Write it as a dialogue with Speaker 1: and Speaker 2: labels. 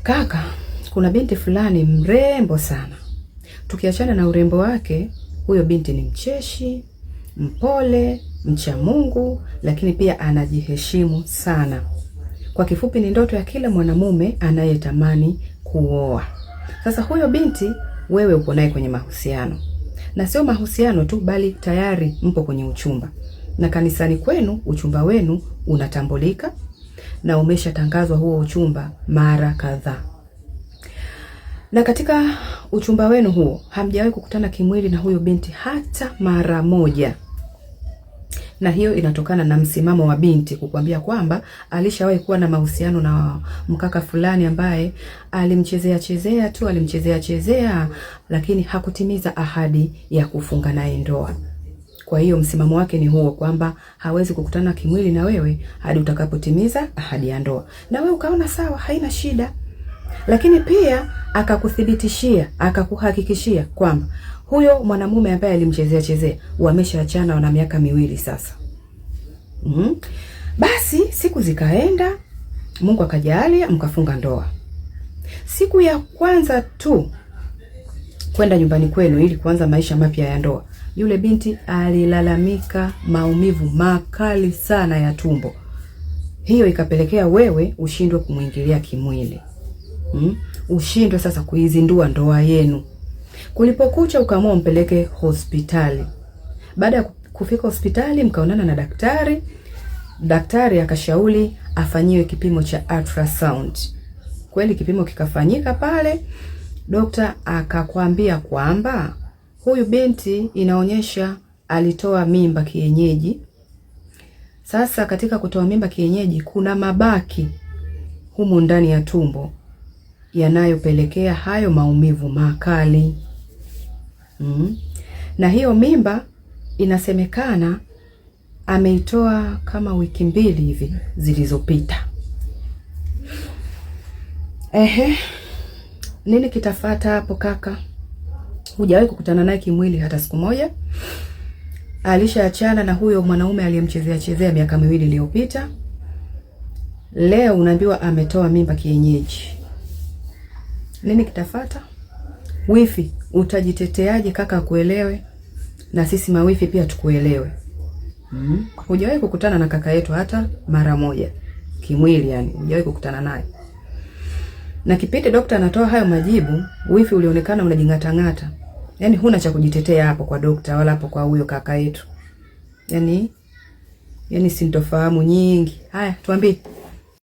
Speaker 1: Kaka, kuna binti fulani mrembo sana. Tukiachana na urembo wake, huyo binti ni mcheshi, mpole, mcha Mungu, lakini pia anajiheshimu sana. Kwa kifupi, ni ndoto ya kila mwanamume anayetamani kuoa. Sasa huyo binti wewe upo naye kwenye mahusiano, na sio mahusiano tu, bali tayari mpo kwenye uchumba, na kanisani kwenu uchumba wenu unatambulika na umeshatangazwa huo uchumba mara kadhaa. Na katika uchumba wenu huo hamjawahi kukutana kimwili na huyo binti hata mara moja, na hiyo inatokana na msimamo wa binti kukwambia kwamba alishawahi kuwa na mahusiano na mkaka fulani ambaye alimchezea chezea tu, alimchezea chezea, lakini hakutimiza ahadi ya kufunga naye ndoa. Kwa hiyo msimamo wake ni huo kwamba hawezi kukutana kimwili na wewe hadi utakapotimiza ahadi ya ndoa, na wewe ukaona sawa, haina shida. Lakini pia akakuthibitishia, akakuhakikishia kwamba huyo mwanamume ambaye alimchezea chezea wameshaachana, wana miaka 2 sasa. Basi siku zikaenda, Mungu akajalia mkafunga ndoa. Siku ya kwanza tu kwenda nyumbani kwenu ili kuanza maisha mapya ya ndoa, yule binti alilalamika maumivu makali sana ya tumbo. Hiyo ikapelekea wewe ushindwe kumwingilia kimwili. Ushindwe sasa kuizindua ndoa yenu. Kulipokucha ukaamua umpeleke hospitali. Baada ya kufika hospitali mkaonana na daktari. Daktari akashauri afanyiwe kipimo cha ultrasound. Kweli kipimo kikafanyika pale. Dokta akakwambia kwamba huyu binti inaonyesha alitoa mimba kienyeji. Sasa katika kutoa mimba kienyeji kuna mabaki humu ndani ya tumbo yanayopelekea hayo maumivu makali. Na hiyo mimba inasemekana ameitoa kama wiki 2 hivi zilizopita. Ehe, nini kitafata hapo kaka? Hujawahi kukutana naye kimwili hata siku moja. Alishaachana na huyo mwanaume aliyemchezea chezea miaka 2 iliyopita. Leo unaambiwa ametoa mimba kienyeji. Nini kitafata? Wifi, utajiteteaje kaka akuelewe? Na sisi mawifi pia tukuelewe. Hujawahi kukutana na kaka yetu hata mara moja kimwili, yani hujawahi kukutana naye. Na kipindi dokta anatoa hayo majibu, wifi ulionekana unajingatangata. Yaani huna cha kujitetea hapo kwa dokta wala hapo kwa huyo kaka yetu. Yaani sintofahamu nyingi. Haya, tuambie.